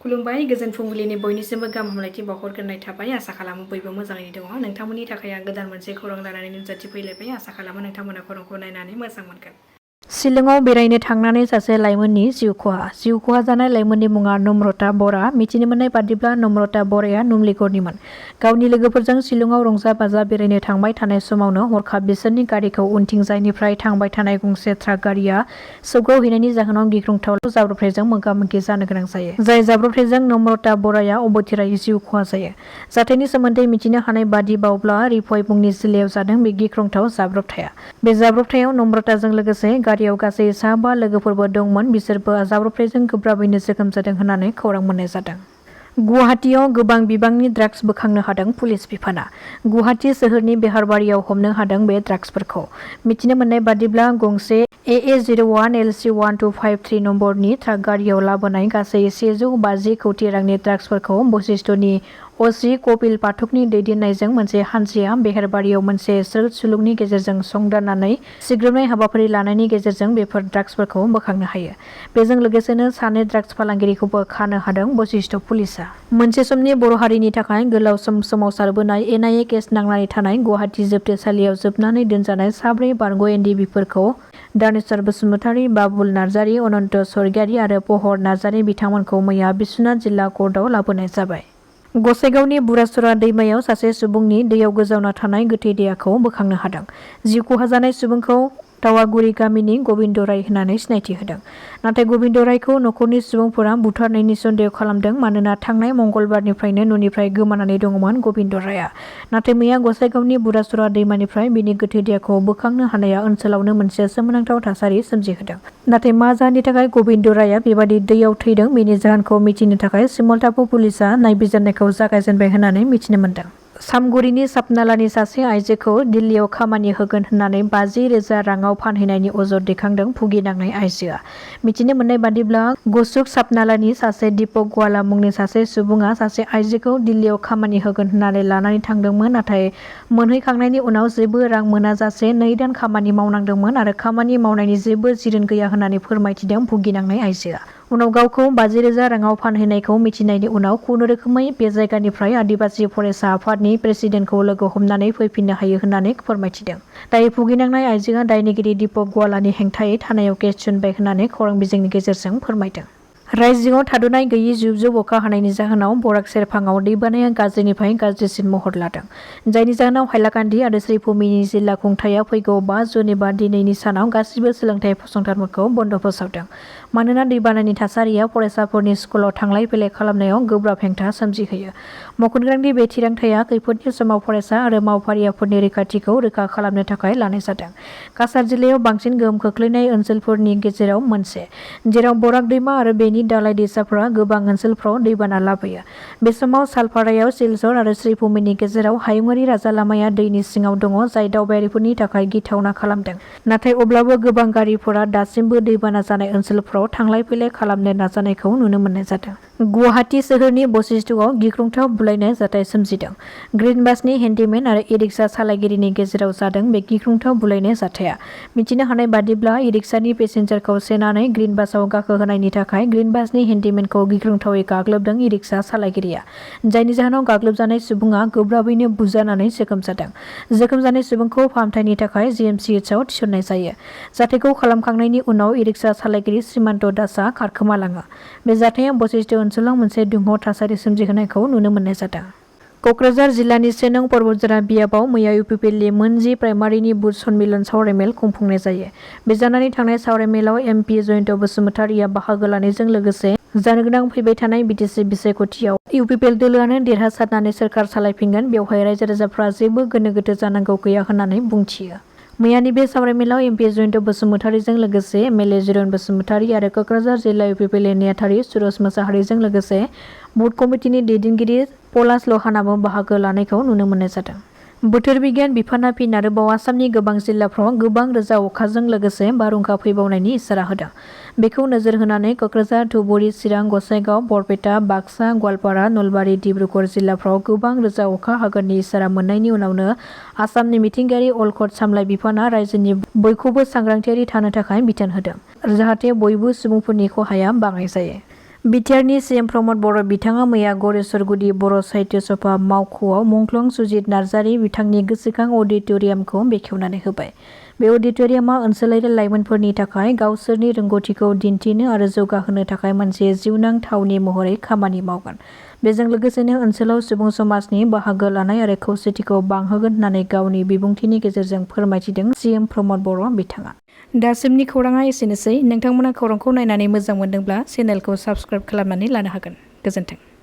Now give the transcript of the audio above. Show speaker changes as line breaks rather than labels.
खुलुमबाय गोजोन फुंबिलिनि बयनिसिमबो गाहाम हामलायथि बावहरग्रोनाय थाबाय। आसा खालामो बयबो मोजाङैनो दङ। नोंथांमोननि थाखाय आं गोदान मोनसे खौरां लानानै नुजाथिफैलायबाय। आसा खालामो नोंथांमोना खौरांखौ नायनानै मोजां मोनगोन। शिलंआव बेरायनो थांनानै सासे लाइमोननि जिउ खहा जानाय लाइमोननि मुङा नम्रता बरा। मिथिनो मोननाय बादिब्ला नम्रता बराया नुमलिगुरनिमोन। गावनि लोगोफोरजों शिलंआव रंजा बाजा बेरायनो थांबाय थानाय समावनो हरखाब बिसोरनि गारिखौ उनथिंजायनिफ्राय थांबाय थानाय गंसे ट्राक गारिया सौग्रावहैनायनि जाहोनाव गिख्रंथाव जाब्रबथायजों मोगा-मोगि जानो गोनां जायो। जाय जाब्रबथायजों नम्रता बराया अबथिरायै जिउ खहा जायो। जाथायनि सोमोन्दै मिथिनो हानाय बादिबावब्ला रिफय मुंनि जिल्लायाव जादों बे गिख्रंथाव जाब्रबथाया। बे जाब्रबथायाव नम्रताजों लोगोसे गारियाव गासै सा 5 लोगोफोरबो दंमोन। बिसोरबो जाब्रबथायजों गोब्राबैनो जोखोम जादों होननानै खौरां मोननाय जादों। गुवाहाटीआव गोबां बिबांनि ड्राग्स बोखांनो हादों पुलिस बिफाना। गुवाहाटी सोहोरनि बेहारबारियाव हमनो हादों बे ड्राग्सफोरखौ। मिथिनो मोननाय बादिब्ला गंसे AA01 LC1253 नम्बरनि ट्राक गारियाव लाबोनाय गासै 150 कौटि रांनि ड्राग्सफोरखौ बशिष्ठनि अ.सि. कपिल पाठकनि दैदेननायजों मोनसे हानजाया बेहेरबारियाव मोनसे स्रोत सुलुंनि गेजेरजों संदाननानै सिग्रोमनाय हाबाफारि लानायनि गेजेरजों बेफोर ड्राग्सफोरखौ बोखांनो हायो। बेजों लोगोसेनो सानै ड्राग्स फालांगिरिखौबो खानो हादों बशिष्ठ पुलिसा। मोनसे समनि बर' हारिनि थाखाय गोलाव सम सोमावसारबोनाय एनआइए केस नांनानै थानाय गुवाहाटी जोबथेसालियाव जोबनानै दोनजानाय 4 बारग' एनडिबिफोरखौ दानेश्वर बसुमतारी, बाबुल नार्जारी, अनन्त स्वर्गियारी आरो पहर नार्जारी बिथांमोनखौ मैया बिश्वनाथ जिल्ला कर्टआव लाबोनाय जाबाय। गसाइगावनि बुरासुरा दैमायाव सासे सुबुंनि दैयाव गोजावना थानाय गोथै देहाखौ बोखांनो हादों। जिउ खहा जानाय सुबुंखौ दावागुरि गामिनि गबिन्द राय होननानै सिनायथि होदों। नाथाय गबिन्द रायखौ नखरनि सुबुंफोरा बुथारनायनि सन्देह खालामदों। मानोना थांनाय मंगलबारनिफ्रायनो न'निफ्राय गोमानानै दङमोन गबिन्द रायआ। नाथाय मैया गसाइगावनि बुरासुरा दैमानिफ्राय बिनि गोथै देहाखौ बोखांनो हानाया ओनसोलावनो मोनसे सोमोनांथाव थासारि सोमजिहोदों। नाथाय मा जाहोननि थाखाय गबिन्द रायआ बेबादि दैयाव थैदों बेनि जाहोनखौ मिथिनो थाखाय सिमलताफु पुलिसआ नायबिजिरनायखौ जागायजेनबाय होननानै मिथिनो मोन्दों। सामगुरिनि सापनालानि सासे आइजोखौ दिल्लीयाव खामानि होगोन होननानै 50,000 राङाव फानहैनायनि अजद दैखांदों भुगिनांनाय आइजोआ। मिथिनो मोननाय बादिब्ला गसुक सापनालानि सासे दीपक ग्वाला मुंनि सासे सुबुङा सासे आइजोखौ दिल्लीयाव खामानि होगोन होननानै लानानै थांदोंमोन। नाथाय मोनहैखांनायनि उनाव जेबो रां मोनाजासे 2 दान खामानि मावनांदोंमोन आरो खामानि मावनायनि जेबो जिरोन गैया होननानै फोरमायथिदों भुगिनांनाय आइजोआ। उनाव गावखौ 50,000 राङाव फानहैनायखौ मिथिनायनि उनाव खुनुरोखोमै बे जायगानिफ्राय आदिबासि फरायसा आफादनि प्रेसिडेन्टखौ लोगो हमनानै फैफिननो हायो होननानै फोरमायथिदों। दायो भुगिनांनाय आइजोआ दायनिगिरि दीपक ग्वालानि हेंथायै थानायाव केस थिसनबाय होननानै खौरां बिजोंनि गेजेरजों फोरमायदों। रायजोआव थाद'नाय गैयै जुब-जुब अखा हानायनि जाहोनाव बराक सेरफाङाव दैबानाया गाज्रिनिफ्राय गाज्रिसिन महर लादों। जायनि जाहोनाव हाइलाकान्दि आरो श्रीभूमिनि जिल्ला खुंथायआ फैगौ 5 जुन एबा दिनैनि सानाव गासिबो सोलोंथाइ फसंथानफोरखौ बन्द' फोसावदों। मानोना दैबानानि थासारिया फरायसाफोरनि स्कुलाव थांलाय फैलाय खालामनायाव गोब्राब हेंथा सोमजिहोयो। मख'नगोनांदि बे थिरांथाया खैफोदनि समाव फरायसा आरो मावफारियाफोरनि रैखाथिखौ रोखा खालामनो थाखाय लानाय जादों। काछार जिल्लायाव बांसिन गोहोम खोख्लैनाय ओनसोलफोरनि गेजेराव मोनसे, जेराव बराक दैमा आरो बेनि दालाय दैसाफोरा गोबां ओनसोलफ्राव दैबाना लाबोयो। बे समाव सालपारायाव सिलचर आरो श्रीभूमिनि गेजेराव हायुङारि राजा लामाया दैनि सिङाव दङ जाय दावबायारिफोरनि थाखाय गिथावना खालामदों। नाथाय अब्लाबो गोबां गारिफोरा दासिमबो दैबाना जानाय ओनसोलफ्राव थांलाय फैलाय खालामनो नाजानायखौ नुनो मोननाय जादों। गुवाहाटी सोहोरनि बशिष्ठआव गिख्रंथाव बुलायनाय जाथाय सोमजिदों। ग्रीन बासनि हेन्डीमेन आरो ई-रिक्सा सालायगिरिनि गेजेराव जादों बे गिख्रंथाव बुलायनाय जाथाया। मिथिनो हानाय बादिब्ला ई-रिक्सानि पेसेन्जारखौ सेनानै ग्रीन बासआव गाखोहोनायनि थाखाय ग्रीन बासनि हेन्डीमेनखौ गिख्रंथावै गाग्लोबदों ई-रिक्सा सालायगिरिया। जायनि जाहोनाव गाग्लोबजानाय सुबुङा गोब्राबैनो बुजानानै जोखोम जादों। जोखोम जानाय सुबुंखौ फाहामथायनि थाखाय जिएमसिएचआव थिसननाय जायो। जाथायखौ खालामखांनायनि उनाव ई-रिक्सा सालायगिरि श्रीमान्त दासआ खारखोमालाङो। बे जाथाया बशिष्ठ ओनसोलाव मोनसे दुंहाव थासारि सोमजिहोनायखौ नुनो मोननाय जादों। क'क्राझार जिल्लानि 1 नं पर्बतजरा बियाबाव मैया इउपिपिएलनि मोन 10 प्राइमारिनि बुथ सन्मिलन सावरायमेल खुंफुंनाय जायो। बे जानानै थांनाय सावरायमेलाव एमपि जयन्त बसुमतारीया बाहागो लानायजों लोगोसे जानो गोनां फैबाय थानाय बिटिसि बिसायख'थियाव इउपिपिएल दोलोआनो देरहासारनानै सोरखार सालायफिनगोन बेवहाय रायजो राजाफ्रा जेबो गोनो गोथो जानांगौ गैया होननानै बुंथियो। मैयानि बे सावरायमेलाव एमपि जयन्त बसुमतारीजों लोगोसे एमएलए जिरन बसुमतारी आरो क'क्राझार जिल्ला इउपिपिएल नेहाथारि सुरज मोसाहारिजों लोगोसे बुथ कमिटिनि दैदेनगिरि पलाश लहानाबो बाहागो लानायखौ नुनो मोननाय जादों। बोथोर बिगियान बिफाना फिन आरोबाव आसामनि गोबां जिल्लाफ्राव गोबां रोजा अखाजों लोगोसे बारहुंखा फैबावनायनि इसारा होदों। बेखौ नोजोर होनानै क'क्राझार, धुबुरी, चिरां, गसाइगाव, बरपेटा, बाक्सा, गवालपारा, नलबारि, डिब्रुगड़ जिल्लाफ्राव गोबां रोजा अखा हागोननि इसारा मोननायनि उनावनो आसामनि मिथिंगायारि अलखद सामलाय बिफाना रायजोनि बयखौबो सांग्रांथियारि थानो थाखाय बिथोन होदों। जाहाथे बयबो सुबुंफोरनि खहाया बाङाइ जायो। बिटिआरनि सिएम प्रमद बर' बिथाङा मैया गरेस्वरगुदि बर' साहित्य सभा मावख'आव मुंख्लं सुजित नार्जारि बिथांनि गोसोखां अडिट'रियामखौ बेखेवनानै होबाय। बे अडिट'रियामा ओनसोलारि लाइमोनफोरनि थाखाय गावसोरनि रोंगौथिखौ दिन्थिनो आरो जौगाहोनो थाखाय मोनसे जिउनां थावनि महरै खामानि मावगोन। बेजों लोगोसेनो ओनसोलाव सुबुं समाजनि बाहागो लानाय आरो खौसेथिखौ बांहोगोन होननानै गावनि बिबुंथिनि गेजेरजों फोरमायथिदों सिएम प्रमद बर' बिथाङा। दासिमनि खौराङा एसेनोसै। नोंथांमोना खौरांखौ नायनानै मोजां मोनदोंब्ला चेनेलखौ साबस्क्राइब खालामनानै लानो हागोन। गोजोन्थों।